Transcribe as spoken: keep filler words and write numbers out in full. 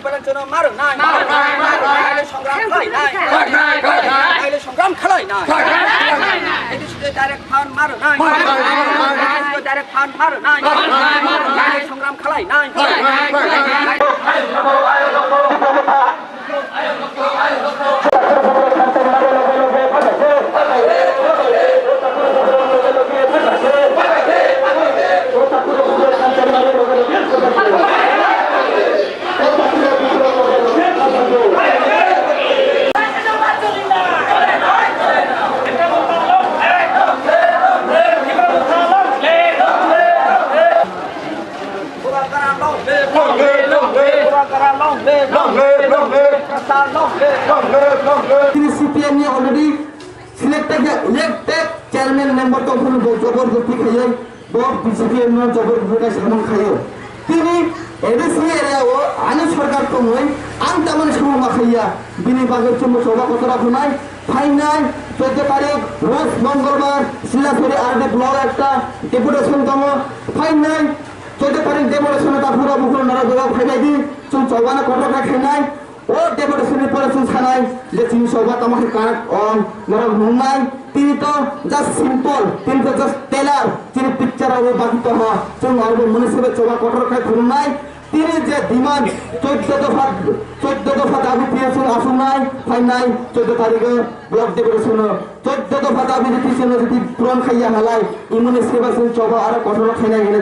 Palanchono maro nai. Maro nai, maro nai. Naile songram khalai nai. Khalai nai, khalai nai. Naile songram khalai nai. Khalai nai, khalai nai. Edi side direct phan maro nai. Maro nai, maro nai. Edi side direct phan maro nai. Maro nai, maro nai. Naile songram khalai nai. Khalai nai, khalai nai. Long live, long live. Long live, long live. Long live, long live. Long live, long live. Long live, long live. Tini C P M ni already selected, elected chairman member tong phano bo jobor jobti khaiwi bo B J P no jobor jobti samung khaio. Tini A D C area o ani sarkar tongwi ang tamani samung ma khaiya. Bini bagwi chwngno choba kotora khwnai phainai chwddo tarik roz mongolbar Silasuri R D block ekta deputation tongo. Phainai chwddo tarik deputation o takhura bukhura nara doga phaibai di, chwng chobano kotor khe khainai. O deputation ni pore chwng sanai je chini choba tamo khe karak ong norok nungnai. Tini to just simple, tini to just trailer, chini picture o baki to ha. Chwng aro bo mwnwi sebe choba kotor khai khulumnai. Tini je demand chwddo dopha, chwddo dopha dabi twi chwng asuknai, phainai chwddo tarik o block deputation o. Chwddo dopha dabi twi chwng jodi puron khaiya halai, imoni seba chwng choba aro kotor khainai hinwi